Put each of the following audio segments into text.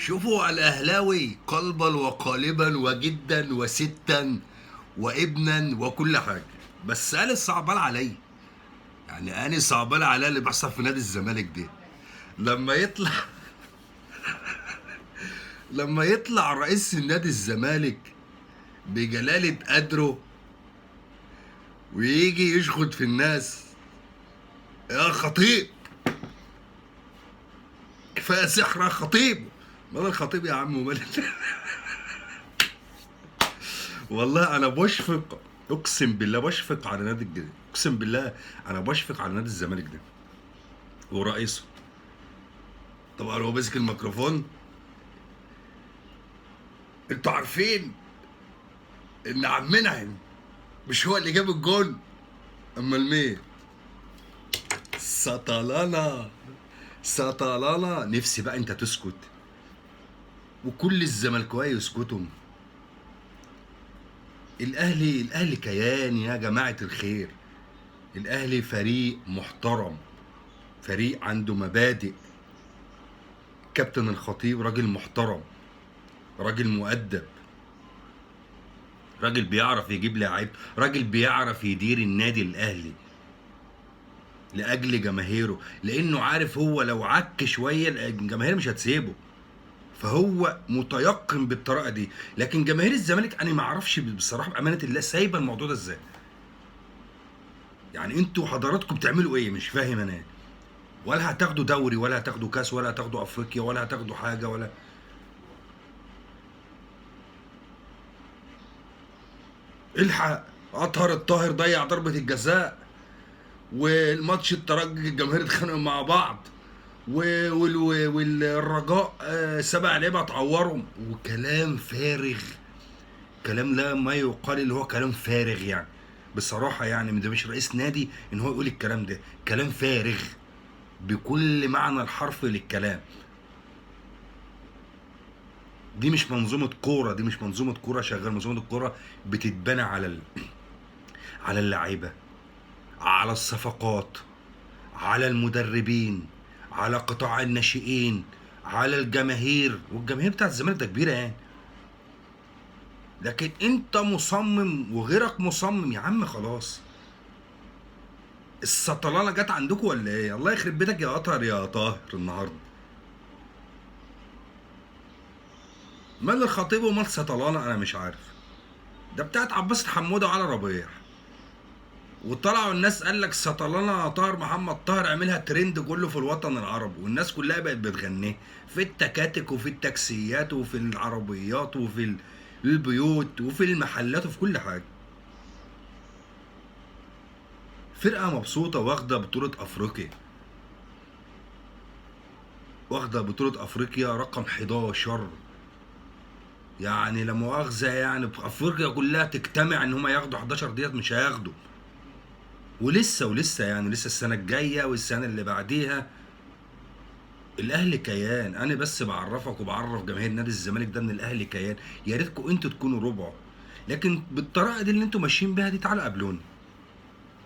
شوفوا الاهلاوي قلبا وقالبا وجدا وستا وابنا وكل حاجة، بس انا صعبان عليا، يعني انا صعبان عليا اللي بيحصل في نادي الزمالك ده. لما يطلع رئيس النادي الزمالك بجلاله قدره ويجي يشخط في الناس، يا خطيب كفاية سحر يا خطيب. مال الخطيب يا عم ومال والله انا بشفق، اقسم بالله بشفق على نادي الجزيرة، اقسم بالله انا بشفق على نادي الزمالك ده ورئيسه. طبعا هو ماسك الميكروفون، انتوا عارفين ان عم منعم مش هو اللي جاب الجون، امال مين؟ سطلانة سطلانة. نفسي بقى انت تسكت وكل الزملكاويه يسكتوا. الاهلي، الاهلي كيان يا جماعة الخير، الاهلي فريق محترم، فريق عنده مبادئ. كابتن الخطيب راجل محترم، راجل مؤدب، راجل بيعرف يجيب لعيب، راجل بيعرف يدير النادي الاهلي لاجل جماهيره، لانه عارف هو لو عك شوية الجماهير مش هتسيبه، فهو متيقن بالطريقة دي. لكن جماهير الزمالك انا ما اعرفش بصراحة بامانه الله سايبه الموضوع ده ازاي. يعني انتوا حضراتكم بتعملوا ايه؟ مش فاهم انا. ولا هتاخدوا دوري ولا هتاخدوا كاس ولا هتاخدوا افريقيا ولا هتاخدوا حاجة ولا الحق. اطهر الطاهر ضيع ضربه الجزاء، والماتش الترجي الجماهير اتخانقوا مع بعض، والرجاء 7 لعيبة اتعوروا، وكلام فارغ، كلام لا ما يقال اللي هو كلام فارغ يعني بصراحة. يعني ده مش رئيس نادي ان هو يقول الكلام ده، كلام فارغ بكل معنى الحرف للكلام. دي مش منظومة كورة، دي مش منظومة كورة شغالة. منظومة الكورة بتتبنى على اللعيبة، على الصفقات، على المدربين، على قطاع الناشئين، على الجماهير، والجماهير بتاعت الزمالك ده كبيرة يعني. لكن انت مصمم وغيرك مصمم يا عم، خلاص السطلانه جت عندكم ولا ايه؟ الله يخرب بيتك يا قطر يا طاهر النهارده. مال الخطيب ومال سطلانه انا مش عارف. ده بتاعت عباس حموده وعلى ربيع، وطلعوا الناس قال لك سطلانه طاهر محمد طاهر عملها ترند كله في الوطن العربي، والناس كلها بقت بتغنيه في التكاتك وفي التاكسيات وفي العربيات وفي البيوت وفي المحلات وفي كل حاجة. فرقه مبسوطة واخده بطوله افريقيا، واخده بطوله افريقيا رقم 11، يعني لا مؤاخذة يعني افريقيا كلها تجتمع ان هم ياخدوا 11 ديت مش هياخدوا. ولسه يعني لسه السنة الجاية والسنة اللي بعديها. الاهلي كيان. انا بس بعرفك وبعرف جماهير نادي الزمالك ده ان الاهلي كيان. يا ريتكم انتوا تكونوا ربعه، لكن بالطريقة دي اللي انتوا ماشيين بيها دي تعالوا قابلوني.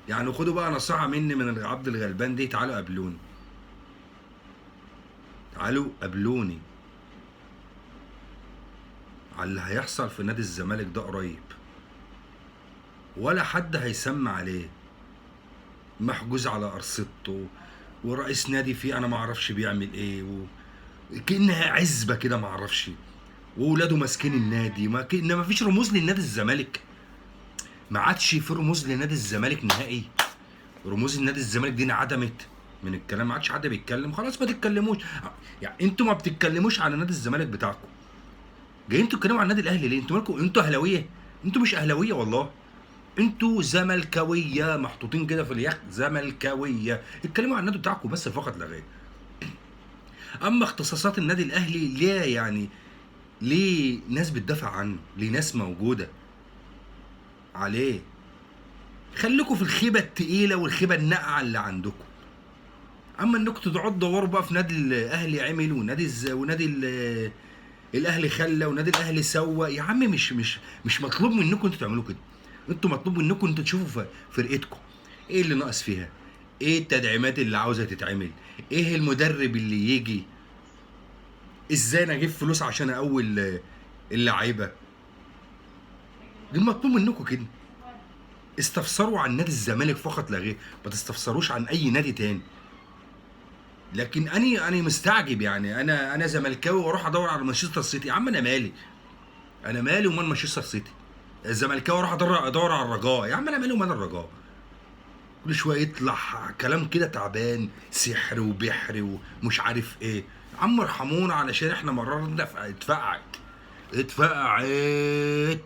يعني خدوا بقى نصيحة مني من عبد الغلبان دي، تعالوا قابلوني، تعالوا قابلوني على اللي هيحصل في نادي الزمالك ده قريب، ولا حد هيسمع عليه. محجوز على ارصدته، ورئيس نادي فيه انا ما اعرفش بيعمل ايه، كأنها عزبه كده ما اعرفش، واولاده ماسكين النادي، ما كأن ما فيش رموز للنادي الزمالك، ما عادش في رموز لنادي الزمالك نهائي. رموز النادي الزمالك دي انعدمت من الكلام، ما عادش حد بيتكلم، خلاص ما تتكلموش. يعني انتوا ما بتتكلموش على نادي الزمالك بتاعكم، جايين تتكلموا على النادي الاهلي ليه؟ انتوا مالكم؟ انتوا اهلاويه؟ انتوا مش اهلاويه والله، انتوا زملكاويه محطوطين كده في اليخت زملكاويه. اتكلموا عن النادي بتاعكم بس فقط لا غير. اما اختصاصات النادي الاهلي ليه يعني؟ ليه ناس بتدافع عنه؟ ليه ناس موجودة عليه؟ خليكم في الخيبه التقيله والخيبه الناقعه اللي عندكم. اما انكم تقعدوا تدوروا بقى في نادي الاهلي عمل ونادي ونادي الاهلي خلى ونادي الاهلي سوى، يا عم مش مطلوب منكم انتوا تعملوا كده. انتوا مطلوب منكم انتوا تشوفوا فرقتكم ايه اللي ناقص فيها، ايه التدعيمات اللي عاوزه تتعمل، ايه المدرب اللي يجي، ازاي انا اجيب فلوس عشان اقوي اللعيبة. المطلوب منكم كده استفسروا عن نادي الزمالك فقط لا غير، ما تستفسروش عن اي نادي تاني. لكن انا مستعجب يعني، انا زملكاوي واروح ادور على مانشستر سيتي؟ يا عم انا مالي، انا مالي ومال مانشستر سيتي. الزملكاوي اروح ادور على الرجاء، يا عم انا مالي ومال الرجاء. كل شوية يطلع كلام كده تعبان، سحر وبحر ومش عارف ايه. يا عم ارحمونا علشان احنا مررنا اتفقعت اتفقعت.